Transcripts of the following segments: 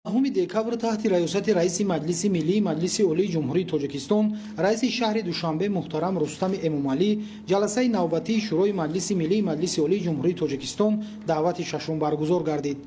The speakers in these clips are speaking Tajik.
9 декабр таҳти раёсати раиси Маҷлиси Миллии Маҷлиси Олии Ҷумҳурии Тоҷикистон, раиси шаҳри Душанбе муҳтарам Рустами Эмомалӣ ҷаласаи навбатии Шӯрои Маҷлиси Миллии Маҷлиси Олии Ҷумҳурии Тоҷикистон даъвати шашум баргузор гардид.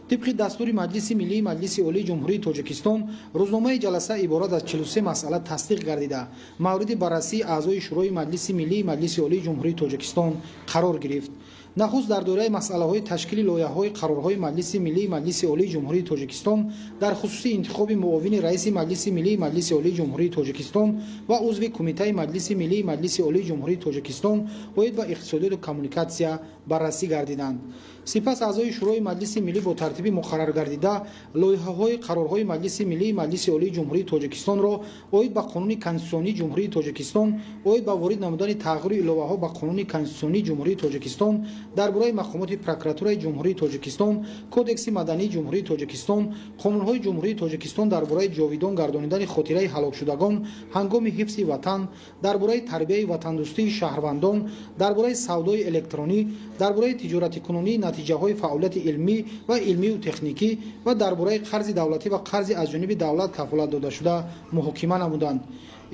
Тибқи дастури Маҷлиси Миллии Маҷлиси Олии Ҷумҳурии Тоҷикистон рӯзномаи ҷаласа иборат аз 43 масъала тасдиқ гардида, мавриди баррасии аъзои Шӯрои Маҷлиси Миллии Маҷлиси Олии Ҷумҳурии Тоҷикистон қарор гирифт. Нахуст дар доираи масъалаҳои ташкили лоиҳаҳои қарорҳои Маҷлиси Миллии Маҷлиси Олии Ҷумҳурии Тоҷикистон дар хусуси интихоби муовини раиси Маҷлиси Миллии Маҷлиси Олии Ҷумҳурии Тоҷикистон ва узви Кумитаи Маҷлиси Миллии Маҷлиси Олии Ҷумҳурии Тоҷикистон оид ба иқтисодиёту коммуникатсия баррасӣ гардиданд. Сипас аъзои Шӯрои Маҷлиси Миллӣ бо тартиби муқарраргардида лоиҳаҳои қарорҳои Маҷлиси Миллии Маҷлиси Олии Ҷумҳурии Тоҷикистонро оид ба Қонуни Конститутсионии Ҷумҳурии Тоҷикистон, оид ба ворид намудани тағйиру иловаҳо ба Қонуни Конститутсионии Ҷумҳурии Тоҷикистон дар бораи мақомоти прокуратураи Ҷумҳурии Тоҷикистон, Кодекси мадании Ҷумҳурии Тоҷикистон, қонунҳои Ҷумҳурии Тоҷикистон дар бораи ҷовидон гардонидани хотираи ҳалокшудагон ҳангоми ҳифзи ватан, дар бораи тарбияи ватандӯстии шаҳрвандон, дар бораи савдои электронӣ, дар бораи тиҷоратикунонии натиҷаҳои фаъолияти илмӣ ва илмию техникӣ ва дар бораи қарзи давлатӣ ва қарзи аз ҷониби давлат кафолат додашуда муҳокима намуданд.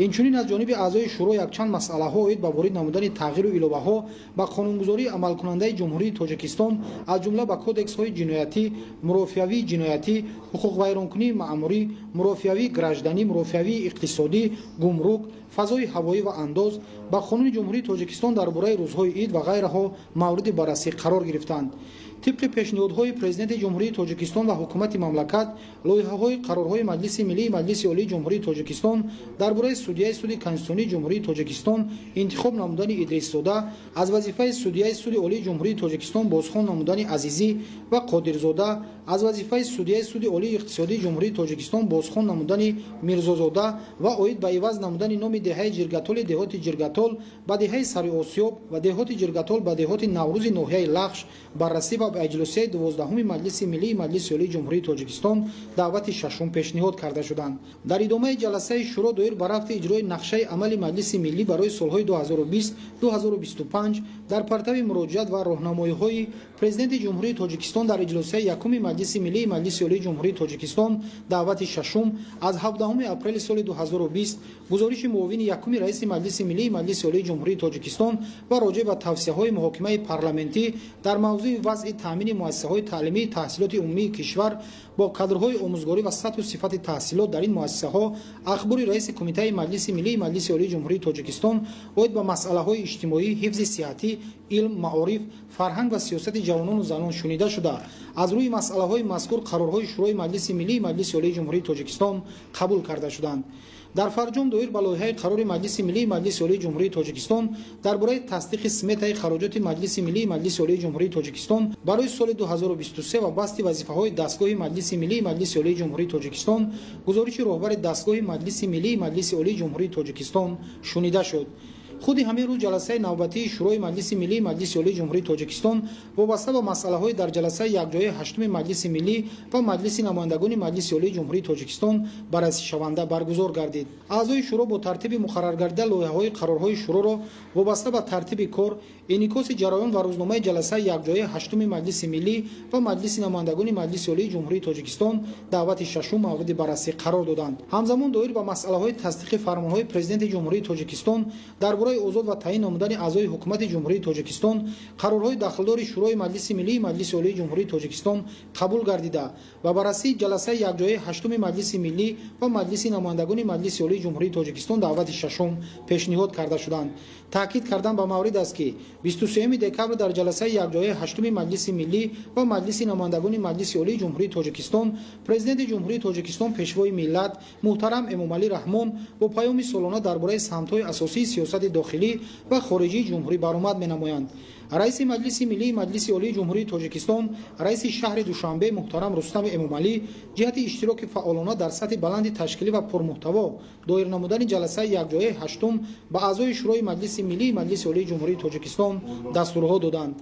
Инчунин аз ҷониби аъзои шӯро якчанд масъалаҳо оид ба ворид намудани тағйиру иловаҳо ба қонунгузории амалкунандаи Ҷумҳурии Тоҷикистон, аз ҷумла ба кодексҳои ҷиноятӣ, мурофиавии ҷиноятӣ, ҳуқуқвайронкунии маъмурӣ, мурофиавии гражданӣ, мурофиавии иқтисодӣ, гумрук, фазои ҳавоӣ ва андоз, ба Қонуни Ҷумҳурии Тоҷикистон дар бораи рӯзҳои ид ва ғайраҳо мавриди баррасӣ қарор гирифтанд. Тибқи пешниҳодҳои Президенти Ҷумҳурии Тоҷикистон ва ҳукумати мамлакат, лоиҳаҳои қарорҳои Маҷлиси Миллии Маҷлиси Олии Ҷумҳурии Тоҷикистон дар бораи судяи Суди Конститутсионии Ҷумҳурии Тоҷикистон интихоб намудани Идрисзода, аз вазифаи судяи Суди Олии Ҷумҳурии Тоҷикистон бозхон намудани Азизӣ ва Қодирзода, аз вазифаи судяи Суди Олии Иқтисодии Ҷумҳурии Тоҷикистон бозхон намудани Мирзозода ва оид ба иваз намудани номи деҳаи Ҷиргатоли деҳоти Ҷиргатол ба деҳаи Сариосиёб ва деҳоти Ҷиргатол ба деҳоти Наврӯзи ноҳияи Лахш баррасӣ ва ба иҷлосияи 12-уми Маҷлиси Миллии Маҷлиси Олии Ҷумҳурии Тоҷикистон даъвати шашум пешниҳод карда шуданд. Дар идомаи ҷаласаи шӯро доир ба рафти иҷрои нақшаи амали Маҷлиси Миллӣ барои солҳои 2020-2025 дар партави муроҷиат ва роҳнамоиҳои Президенти Ҷумҳурии Тоҷикистон дар иҷлосияи якуми Маҷлиси Миллии Маҷлиси Олии Ҷумҳурии Тоҷикистон даъвати шашум аз 17 апрели соли 2020 гузориши муовини якуми раиси Маҷлиси Миллии Маҷлиси Олии Ҷумҳурии Тоҷикистон ва роҷеъ ба тавсияҳои муҳокимаи парламентӣ дар мавзӯи вазъи таъмини муассисаҳои таълимии таҳсилоти умумии кишвар бо кадрҳои омӯзгорӣ ва сатҳу сифати таҳсилот дар ин муассисаҳо, ахбори раиси Кумитаи Маҷлиси Миллии Маҷлиси Олии Ҷумҳурии Тоҷикистон оид ба масъалаҳои иҷтимоӣ, ҳифзи сиҳатӣ, илм, маориф, фарҳанг ва сиёсати ҷавонону занон шунида шуда, аз рӯи масъалаҳои мазкур қарорҳои Шӯрои Маҷлиси Миллии Маҷлиси Олии Ҷумҳурии Тоҷикистон қабул карда шуданд. Дар фарҷом доир ба лоиҳаи қарори Маҷлиси Миллии Маҷлиси Олии Ҷумҳурии Тоҷикистон дар бораи тасдиқи сметаи хароҷоти Маҷлиси Миллии Маҷлиси Олии Ҷумҳурии Тоҷикистон барои соли 2023 ва басти вазифаҳои дастгоҳи Маҷлиси Миллии Маҷлиси Олии Ҷумҳурии Тоҷикистон гузориши роҳбари дастгоҳи Маҷлиси Миллии Маҷлиси Олии Ҷумҳурии Тоҷикистон шунида шуд. Худи ҳамин рӯз ҷаласаи навбатии Шӯрои Маҷлиси Миллии Маҷлиси Олии Ҷумҳурии Тоҷикистон вобаста ба масъалаҳои дар ҷаласаи якҷояи ҳаштуми Маҷлиси Миллӣ ва Маҷлиси намояндагони Маҷлиси Олии Ҷумҳурии Тоҷикистон баррасишаванда баргузор гардид. Аъзои шӯро бо тартиби муқарраргардида лоиҳаҳои қарорҳои шӯроро вобаста ба тартиби кор, инъикоси ҷараён ва рӯзномаи ҷаласаи якҷояи ҳаштуми Маҷлиси Миллӣ ва Маҷлиси намояндагони Маҷлиси Олии Ҷумҳурии Тоҷикистон даъвати шашум мавриди баррасӣ қарор доданд. Ҳамзамон доир ба масъалаҳои тасдиқи фармонҳои Президенти Ҷумҳурии Тоҷикистон дар бораи озод ва таъин намудани аъзои ҳукумати Ҷумҳурии Тоҷикистон қарорҳои дахлдори Шӯрои Маҷлиси Миллии Маҷлиси Олии Ҷумҳурии Тоҷикистон қабул гардида ва баррасии ҷаласаи якҷояи ҳаштуми Маҷлиси Миллӣ ва Маҷлиси намояндагони Маҷлиси Олии Ҷумҳурии Тоҷикистон даъвати шашум пешниҳод карда шуданд. Таъкид кардан ба маврид аст, ки 23 декабр дар ҷаласаи якҷояи ҳаштуми Маҷлиси Миллӣ ва Маҷлиси намояндагони Маҷлиси Олии Ҷумҳурии Тоҷикистон Президенти Ҷумҳурии Тоҷикистон, Пешвои миллат муҳтарам Эмомалӣ Раҳмон бо паёми солона дар бораи самтҳои асосии сиёсати дохилӣ ва хориҷии ҷумҳурӣ баромад менамоянд. Раиси Маҷлиси Миллии Маҷлиси Олии Ҷумҳурии Тоҷикистон, раиси шаҳри Душанбе муҳтарам Рустами Эмомалӣ ҷиҳати иштироки фаъолона дар сатҳи баланди ташкилӣ ва пурмуҳтаво доир намудани ҷаласаи якҷояи ҳаштум ба аъзои Шӯрои Маҷлиси Миллии Маҷлиси Олии Ҷумҳурии Тоҷикистон дастурҳо доданд.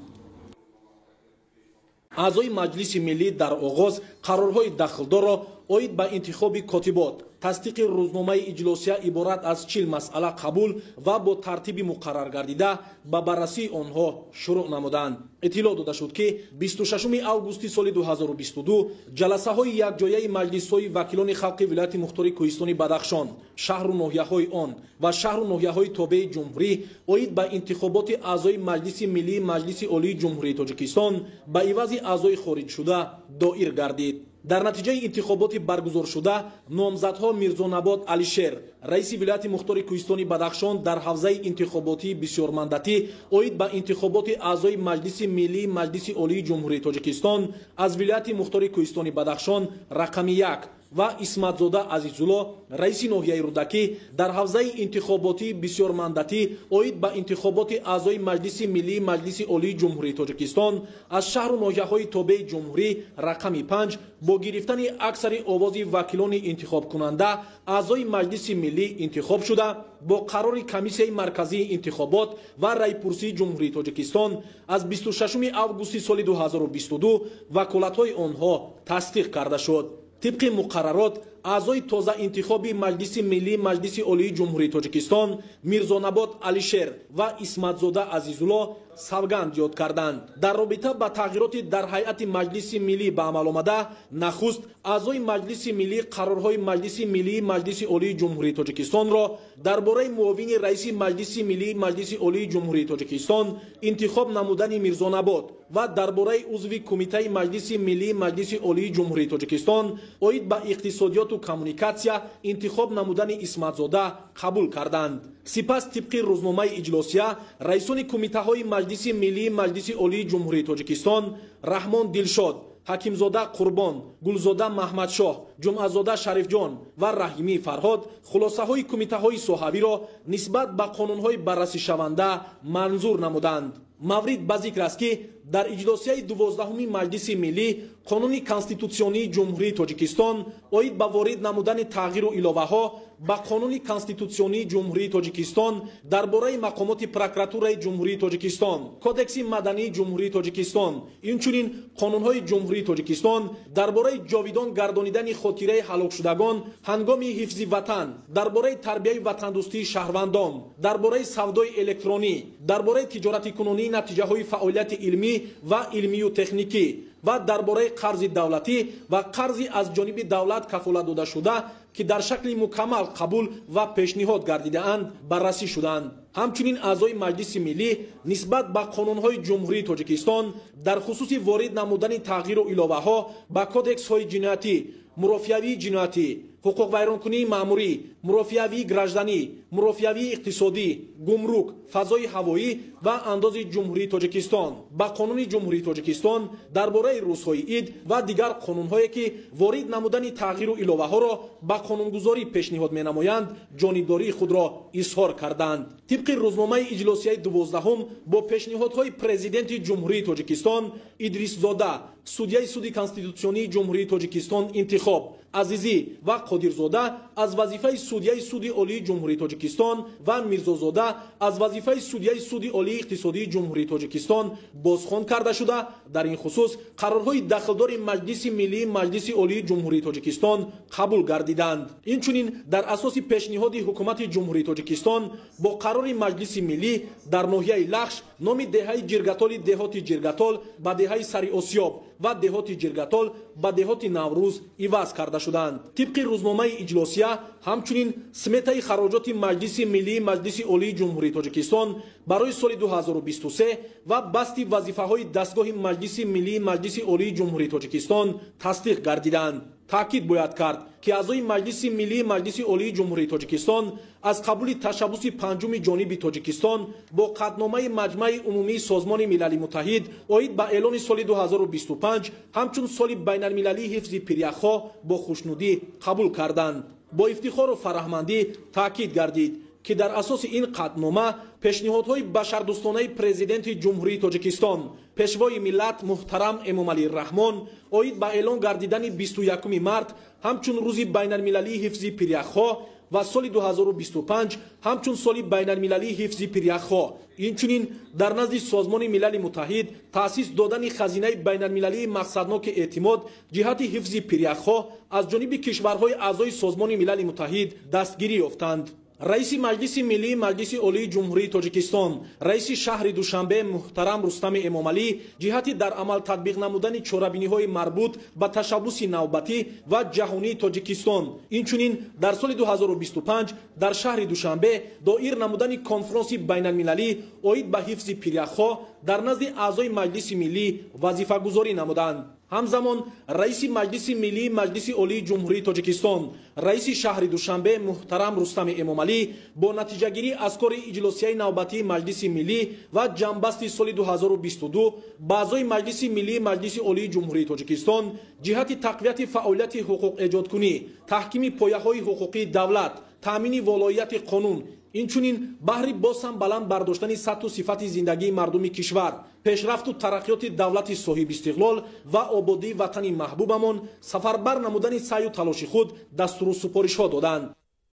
Аъзои Маҷлиси Миллӣ дар оғоз қарорҳои дахлдорро оид ба интихоби котибот, тасдиқи рӯзномаи иҷлосия иборат аз 40 масъала қабул ва бо тартиби муқаррар гардида ба баррасии онҳо шурӯъ намуданд. Иттилоъ дода шуд, ки 26 августи соли 2022 ҷаласаҳои якҷояи маҷлисҳои вакилони халқи вилояти мухтори Кӯҳистони Бадахшон, шаҳру ноҳияҳои он ва шаҳру ноҳияҳои тобеи ҷумҳурӣ оид ба интихоботи аъзои Маҷлиси Миллии Маҷлиси Олии Ҷумҳурии Тоҷикистон ба ивази аъзои хориҷшуда доир гардид. Дар натиҷаи интихоботи баргузоршуда номзадҳо Мирзонабот Алишер, раиси вилояти мухтори Кӯҳистони Бадахшон дар ҳавзаи интихоботии бисёрмандатӣ оид ба интихоботи аъзои Маҷлиси Миллии Маҷлиси Олии Ҷумҳурии Тоҷикистон аз вилояти мухтори Кӯҳистони Бадахшон рақами 1 ва Исматзода Азизулло, раиси ноҳияи Рӯдакӣ дар ҳавзаи интихоботии бисёрмандатӣ оид ба интихоботи аъзои Маҷлиси Миллии Маҷлиси Олии Ҷумҳурии Тоҷикистон аз шаҳру ноҳияҳои тобеи ҷумҳурӣ рақами 5 бо гирифтани аксари овози вакилони интихобкунанда аъзои Маҷлиси Миллӣ интихоб шуда, бо қарори Комиссияи марказии интихобот ва раъйпурсии Ҷумҳурии Тоҷикистон аз 26 августи соли 2022 ваколатҳои онҳо тасдиқ карда шуд. Тибқи муқаррарот, аъзои тозаинтихоби Маҷлиси Миллии Маҷлиси Олии Ҷумҳурии Тоҷикистон Мирзонабот Алишер ва Исматзода Азизулло савганд ёд карданд. Дар робита ба тағйироти дар ҳайати Маҷлиси Миллӣ ба амал омада, нахуст аъзои Маҷлиси Миллӣ қарорҳои Маҷлиси Миллии Маҷлиси Олии Ҷумҳурии Тоҷикистонро дар бораи муовини раиси Маҷлиси Миллии Маҷлиси Олии Ҷумҳурии Тоҷикистон интихоб намудани Мирзонабот ва дар бораи узви Кумитаи Маҷлиси Миллии Маҷлиси Олии Ҷумҳурии Тоҷикистон оид ба иқтисодиёту коммуникатсия интихоб намудани Исматзода қабул карданд. Сипас тибқи рӯзномаи иҷлосия раисони кумитаҳои Маҷлиси Миллии Маҷлиси Олии Ҷумҳурии Тоҷикистон Раҳмон Дилшод, Ҳакимзода Қурбон, Гулзода Маҳмадшоҳ, Ҷумъазода Шарифҷон ва Раҳимӣ Фарҳод хулосаҳои кумитаҳои соҳавиро нисбат ба қонунҳои баррасишаванда манзур намуданд. Маврид ба зикр аст, ки дар иҷлосияи 12-уми Маҷлиси Миллӣ Қонуни Конститутсионии Ҷумҳурии Тоҷикистон оид ба ворид намудани тағйиру иловаҳо ба Қонуни Конститутсионии Ҷумҳурии Тоҷикистон дар бораи мақомоти прокуратураи Ҷумҳурии Тоҷикистон, Кодекси мадании Ҷумҳурии Тоҷикистон, инчунин қонунҳои Ҷумҳурии Тоҷикистон дар бораи ҷовидон гардонидани хотираи ҳалокшудагон ҳангоми ҳифзи ватан, дар бораи тарбияи ватандӯстии шаҳрвандон, дар бораи савдои электронӣ, дар бораи тиҷоратикунонии натиҷаҳои фаъолияти илмӣ ва илмию техникӣ ва дар бораи қарзи давлатӣ ва қарзи аз ҷониби давлат кафолат додашуда, ки дар шакли мукаммал қабул ва пешниҳод гардидаанд, баррасӣ шуданд. Ҳамчунин аъзои Маҷлиси Миллӣ нисбат ба қонунҳои Ҷумҳурии Тоҷикистон дар хусуси ворид намудани тағйиру иловаҳо ба кодексҳои ҷиноятӣ, мурофиавии ҷиноятӣ, ҳуқуқвайронкунии маъмурӣ, мурофиавии гражданӣ, мурофиавии иқтисодӣ, гумрук, фазои ҳавоӣ ва андози Ҷумҳурии Тоҷикистон, ба Қонуни Ҷумҳурии Тоҷикистон дар бораи рӯзҳои ид ва дигар қонунҳое, ки ворид намудани тағйиру иловаҳоро ба қонунгузорӣ пешниҳод менамоянд, ҷонибдории худро изҳор карданд. Тибқи рӯзномаи иҷлосияи 12-ум бо пешниҳодҳои Президенти Ҷумҳурии Тоҷикистон Идрисзода, судяи Суди Конститутсионии Ҷумҳурии Тоҷикистон интихоб, Азизӣ ва Қодирзода аз вазифаи судяи Суди Олии Ҷумҳурии Тоҷикистон ва Мирзозода аз вазифаи судяи Суди Олии Иқтисодии Ҷумҳурии Тоҷикистон бозхон карда шуда, дар ин хусус қарорҳои дахлдори Маҷлиси Миллии Маҷлиси Олии Ҷумҳурии Тоҷикистон қабул гардиданд. Инчунин дар асоси пешниҳоди Ҳукумати Ҷумҳурии Тоҷикистон бо қарори Маҷлиси Миллӣ дар ноҳияи Лахш номи деҳаи Ҷиргатоли деҳоти Ҷиргатол ба деҳаи Сариосиёб ва деҳоти Ҷиргатол ба деҳоти Наврӯз иваз карда шуданд. Тибқи рӯзномаи иҷлосия ҳамчунин сметаи хароҷоти Маҷлиси Миллии Маҷлиси Олии Ҷумҳурии Тоҷикистон барои соли 2023 ва басти вазифаҳои дастгоҳи Маҷлиси Миллии Маҷлиси Олии Ҷумҳурии Тоҷикистон тасдиқ гардиданд. Таъкид бояд кард, ки аъзои Маҷлиси Миллии Маҷлиси Олии Ҷумҳурии Тоҷикистон аз қабули ташаббуси панҷуми ҷониби Тоҷикистон бо қатъномаи Маҷмаи Умумии Созмони Милали Муттаҳид оид ба эълони соли 2025 ҳамчун соли байналмилалии ҳифзи пиряхҳо бо хушнудӣ қабул карданд. Бо ифтихору фараҳмандӣ таъкид гардид, ки дар асоси ин қатънома пешниҳодҳои башардӯстонаи Президенти Ҷумҳурии Тоҷикистон, Пешвои миллат муҳтарам Эмомалӣ Раҳмон оид ба эълон гардидани 21 март ҳамчун рӯзи байналмилалии ҳифзи пиряхҳо ва соли 2025 ҳамчун соли байналмилалии ҳифзи пиряхҳо, инчунин дар назди Созмони Милали Муттаҳид таъсис додани хазинаи байналмилалии мақсадноки эътимод ҷиҳати ҳифзи пиряхҳо аз ҷониби кишварҳои аъзои Созмони Милали Муттаҳид дастгирӣ ёфтанд. Раиси Маҷлиси Миллии Маҷлиси Олии Ҷумҳурии Тоҷикистон, раиси шаҳри Душанбе муҳтарам Рустами Эмомалӣ ҷиҳати дар амал татбиқ намудани чорабиниҳои марбут ба ташаббуси навбатӣ ва ҷаҳонии Тоҷикистон, инчунин дар соли 2025 дар шаҳри Душанбе доир намудани конфронси байналмилалӣ оид ба ҳифзи пиряхҳо дар назди аъзои Маҷлиси Миллӣ вазифагузорӣ намуданд. Ҳамзамон раиси Маҷлиси Миллии Маҷлиси Олии Ҷумҳурии Тоҷикистон, раиси шаҳри Душанбе муҳтарам Рустами Эмомалӣ бо натиҷагирӣ аз кори иҷлосияи навбатии Маҷлиси Миллӣ ва ҷамъбасти соли 2022 ба аъзои Маҷлиси Миллии Маҷлиси Олии Ҷумҳурии Тоҷикистон ҷиҳати тақвияти фаъолияти ҳуқуқэҷодкунӣ, таҳкими пояҳои ҳуқуқии давлат, таъмини волоияти қонун, инчунин баҳри боз ҳам баланд бардоштани сатҳу сифати зиндагии мардуми кишвар, пешрафту тараққиёти давлати соҳибистиқлол ва ободии ватани маҳбубамон сафарбар намудани саъю талоши худ дастуру супоришҳо доданд.